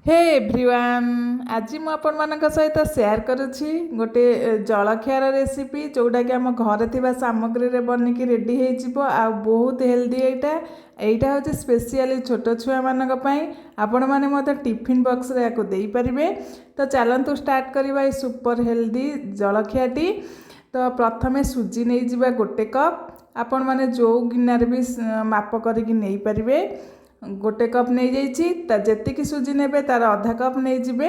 ହେ everyone, ଆଜି ମୁଁ ଆପଣମାନଙ୍କ ସହିତ ସେୟାର କରୁଛି ଗୋଟେ ଜଳଖିଆର ରେସିପି, ଯେଉଁଟାକି ଆମ ଘରେ ଥିବା ସାମଗ୍ରୀରେ ବନିକି ରେଡ଼ି ହେଇଯିବ ଆଉ ବହୁତ ହେଲ୍ଦି ଏଇଟା। ଏଇଟା ହେଉଛି ସ୍ପେସିଆଲି ଛୋଟ ଛୁଆମାନଙ୍କ ପାଇଁ। ଆପଣମାନେ ମଧ୍ୟ ଟିଫିନ୍ ବକ୍ସରେ ୟାକୁ ଦେଇପାରିବେ। ତ ଚାଲନ୍ତୁ ଷ୍ଟାର୍ଟ କରିବା ଏଇ ସୁପର ହେଲ୍ଦି ଜଳଖିଆଟି। ତ ପ୍ରଥମେ ସୁଜି ନେଇଯିବା ଗୋଟେ କପ୍। ଆପଣମାନେ ଯେଉଁ ଗିନାରେ ବି ମାପ କରିକି ନେଇପାରିବେ। ଗୋଟେ କପ୍ ନେଇଯାଇଛି। ତା ଯେତିକି ସୁଜି ନେବେ, ତାର ଅଧା କପ୍ ନେଇଯିବେ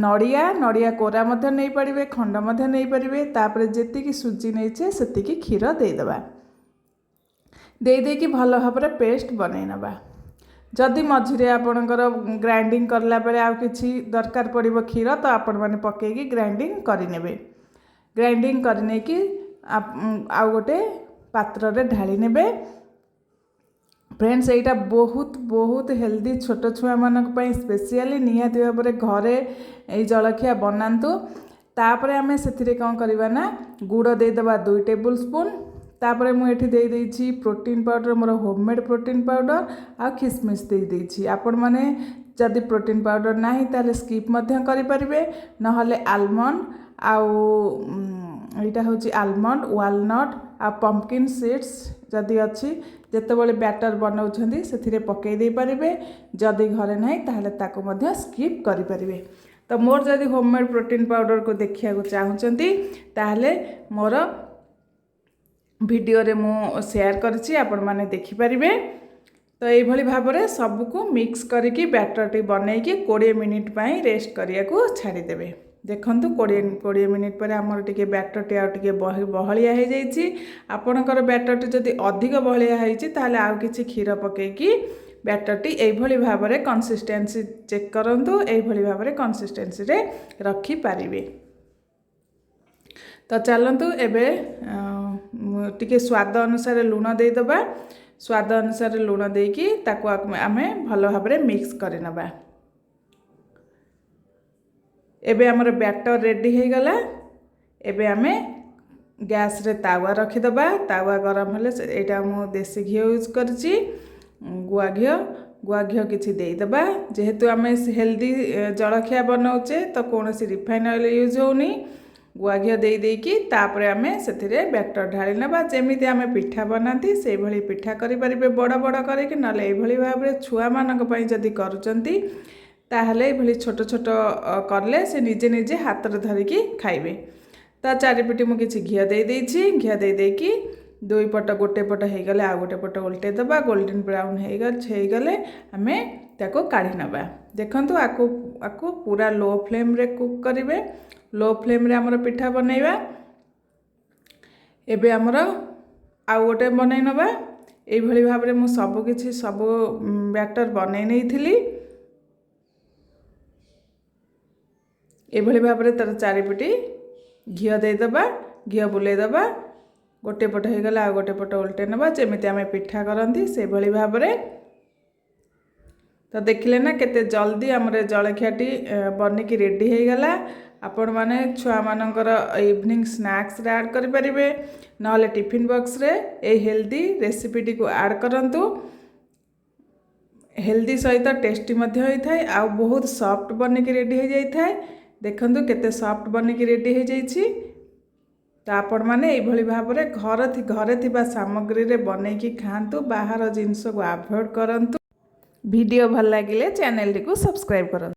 ନଡ଼ିଆ। ନଡ଼ିଆ କୋରା ମଧ୍ୟ ନେଇପାରିବେ, ଖଣ୍ଡ ମଧ୍ୟ ନେଇପାରିବେ। ତାପରେ ଯେତିକି ସୁଜି ନେଇଛେ, ସେତିକି କ୍ଷୀର ଦେଇଦେବା। ଦେଇ ଦେଇକି ଭଲ ଭାବରେ ପେଷ୍ଟ ବନେଇ ନେବା। ଯଦି ମଝିରେ ଆପଣଙ୍କର ଗ୍ରାଇଣ୍ଡିଙ୍ଗ କଲା ବେଳେ ଆଉ କିଛି ଦରକାର ପଡ଼ିବ କ୍ଷୀର, ତ ଆପଣମାନେ ପକାଇକି ଗ୍ରାଇଣ୍ଡିଙ୍ଗ କରିନେବେ। ଗ୍ରାଇଣ୍ଡିଙ୍ଗ କରିନେଇକି ଆଉ ଗୋଟେ ପାତ୍ରରେ ଢାଳି ନେବେ। ଫ୍ରେଣ୍ଡସ୍, ଏଇଟା ବହୁତ ବହୁତ ହେଲ୍ଦି। ଛୋଟ ଛୁଆମାନଙ୍କ ପାଇଁ ସ୍ପେସିଆଲି ନିହାତି ଭାବରେ ଘରେ ଏଇ ଜଳଖିଆ ବନାନ୍ତୁ। ତାପରେ ଆମେ ସେଥିରେ କ'ଣ କରିବା ନା ଗୁଡ଼ ଦେଇଦେବା 2 ଟେବୁଲ୍ ସ୍ପୁନ୍। ତାପରେ ମୁଁ ଏଠି ଦେଇଦେଇଛି ପ୍ରୋଟିନ୍ ପାଉଡ଼ର, ମୋର ହୋମମେଡ଼୍ ପ୍ରୋଟିନ୍ ପାଉଡ଼ର ଆଉ ଖିସମିସ୍ ଦେଇଦେଇଛି। ଆପଣମାନେ ଯଦି ପ୍ରୋଟିନ୍ ପାଉଡ଼ର ନାହିଁ, ତାହେଲେ ସ୍କିପ୍ ମଧ୍ୟ କରିପାରିବେ। ନହେଲେ ଆଲମଣ୍ଡ ଆଉ ଏଇଟା ହେଉଛି ଆଲମଣ୍ଡ, ୱାଲନଟ୍ ଆଉ ପମ୍ପକିନ୍ ସିଡ଼୍ସ ଯଦି ଅଛି, ଯେତେବେଳେ ବ୍ୟାଟର୍ ବନାଉଛନ୍ତି ସେଥିରେ ପକାଇ ଦେଇପାରିବେ। ଯଦି ଘରେ ନାହିଁ, ତାହେଲେ ତାକୁ ମଧ୍ୟ ସ୍କିପ୍ କରିପାରିବେ। ତ ମୋର ଯଦି ହୋମମେଡ଼୍ ପ୍ରୋଟିନ୍ ପାଉଡ଼ରକୁ ଦେଖିବାକୁ ଚାହୁଁଛନ୍ତି, ତାହେଲେ ମୋର ଭିଡ଼ିଓରେ ମୁଁ ସେୟାର କରିଛି, ଆପଣମାନେ ଦେଖିପାରିବେ। ତ ଏଇଭଳି ଭାବରେ ସବୁକୁ ମିକ୍ସ କରିକି ବ୍ୟାଟରଟି ବନେଇକି 20 ମିନିଟ୍ ପାଇଁ ରେଷ୍ଟ କରିବାକୁ ଛାଡ଼ିଦେବେ। ଦେଖନ୍ତୁ, 20 ମିନିଟ୍ ପରେ ଆମର ଟିକେ ବ୍ୟାଟରଟି ଆଉ ଟିକେ ବହଳିଆ ହେଇଯାଇଛି। ଆପଣଙ୍କର ବ୍ୟାଟରଟି ଯଦି ଅଧିକ ବହଳିଆ ହେଇଛି, ତାହେଲେ ଆଉ କିଛି କ୍ଷୀର ପକାଇକି ବ୍ୟାଟରଟି ଏଇଭଳି ଭାବରେ କନସିଷ୍ଟେନ୍ସି ଚେକ୍ କରନ୍ତୁ। ଏଇଭଳି ଭାବରେ କନସିଷ୍ଟେନ୍ସିରେ ରଖିପାରିବେ। ତ ଚାଲନ୍ତୁ, ଏବେ ଟିକେ ସ୍ୱାଦ ଅନୁସାରେ ଲୁଣ ଦେଇଦେବା। ସ୍ୱାଦ ଅନୁସାରେ ଲୁଣ ଦେଇକି ତାକୁ ଆମେ ଭଲ ଭାବରେ ମିକ୍ସ କରିନେବା। ଏବେ ଆମର ବ୍ୟାଟର ରେଡ଼ି ହେଇଗଲା। ଏବେ ଆମେ ଗ୍ୟାସ୍ରେ ତାୱା ରଖିଦେବା। ତାୱା ଗରମ ହେଲେ, ଏଇଟା ମୁଁ ଦେଶୀ ଘିଅ ୟୁଜ୍ କରିଛି, ଗୁଆ ଘିଅ। ଗୁଆ ଘିଅ କିଛି ଦେଇଦେବା। ଯେହେତୁ ଆମେ ହେଲ୍ଦି ଜଳଖିଆ ବନାଉଛେ, ତ କୌଣସି ରିଫାଇନ୍ ଅଏଲ୍ ୟୁଜ୍ ହେଉନି। ଗୁଆ ଘିଅ ଦେଇ ଦେଇକି ତାପରେ ଆମେ ସେଥିରେ ବ୍ୟାଟର ଢାଳି ନେବା। ଯେମିତି ଆମେ ପିଠା ବନାନ୍ତି, ସେଇଭଳି ପିଠା କରିପାରିବେ ବଡ଼ ବଡ଼ କରିକି। ନହେଲେ ଏଇଭଳି ଭାବରେ ଛୁଆମାନଙ୍କ ପାଇଁ ଯଦି କରୁଛନ୍ତି, ତାହେଲେ ଏଇଭଳି ଛୋଟ ଛୋଟ କଲେ ସେ ନିଜେ ନିଜେ ହାତରେ ଧରିକି ଖାଇବେ। ତା ଚାରିପଟେ ମୁଁ କିଛି ଘିଅ ଦେଇ ଦେଇଛି। ଘିଅ ଦେଇ ଦେଇକି ଦୁଇ ପଟ, ଗୋଟେ ପଟ ହେଇଗଲେ ଆଉ ଗୋଟେ ପଟ ଓଲଟେଇ ଦେବା। ଗୋଲ୍ଡେନ୍ ବ୍ରାଉନ୍ ହେଇଗଲେ ଆମେ ତାକୁ କାଢ଼ି ନେବା। ଦେଖନ୍ତୁ, ଆକୁ ପୁରା ଲୋ ଫ୍ଲେମ୍ରେ କୁକ୍ କରିବେ। ଲୋ ଫ୍ଲେମ୍ରେ ଆମର ପିଠା ବନେଇବା। ଏବେ ଆମର ଆଉ ଗୋଟେ ବନେଇ ନେବା। ଏଇଭଳି ଭାବରେ ମୁଁ ସବୁକିଛି ସବୁ ବ୍ୟାଟର୍ ବନେଇ ନେଇଥିଲି। ଏଭଳି ଭାବରେ ତା'ର ଚାରିପଟି ଘିଅ ଦେଇଦେବା, ଘିଅ ବୁଲେଇ ଦେବା। ଗୋଟେ ପଟ ହେଇଗଲେ ଆଉ ଗୋଟେ ପଟ ଓଲଟେଇ ନେବା, ଯେମିତି ଆମେ ପିଠା କରନ୍ତି ସେଇଭଳି ଭାବରେ। ତ ଦେଖିଲେ ନା, କେତେ ଜଲ୍ଦି ଆମର ଜଳଖିଆଟି ବନିକି ରେଡ଼ି ହେଇଗଲା। ଆପଣମାନେ ଛୁଆମାନଙ୍କର ଇଭିନିଂ ସ୍ନାକ୍ସରେ ଆଡ଼୍ କରିପାରିବେ, ନହେଲେ ଟିଫିନ୍ ବକ୍ସରେ ଏଇ ହେଲ୍ଦି ରେସିପିଟିକୁ ଆଡ଼୍ କରନ୍ତୁ। ହେଲ୍ଦି ସହିତ ଟେଷ୍ଟି ମଧ୍ୟ ହୋଇଥାଏ ଆଉ ବହୁତ ସଫ୍ଟ ବନିକି ରେଡ଼ି ହେଇଯାଇଥାଏ। ଦେଖନ୍ତୁ, କେତେ ସଫ୍ଟ ବନିକି ରେଡ଼ି ହେଇଯାଇଛି। ତ ଆପଣମାନେ ଏଇଭଳି ଭାବରେ ଘରେ ଥିବା ସାମଗ୍ରୀରେ ବନେଇକି ଖାଆନ୍ତୁ, ବାହାର ଜିନିଷକୁ ଆଭଏଡ଼ କରନ୍ତୁ। ଭିଡ଼ିଓ ଭଲ ଲାଗିଲେ ଚ୍ୟାନେଲଟିକୁ ସବସ୍କ୍ରାଇବ୍ କରନ୍ତୁ।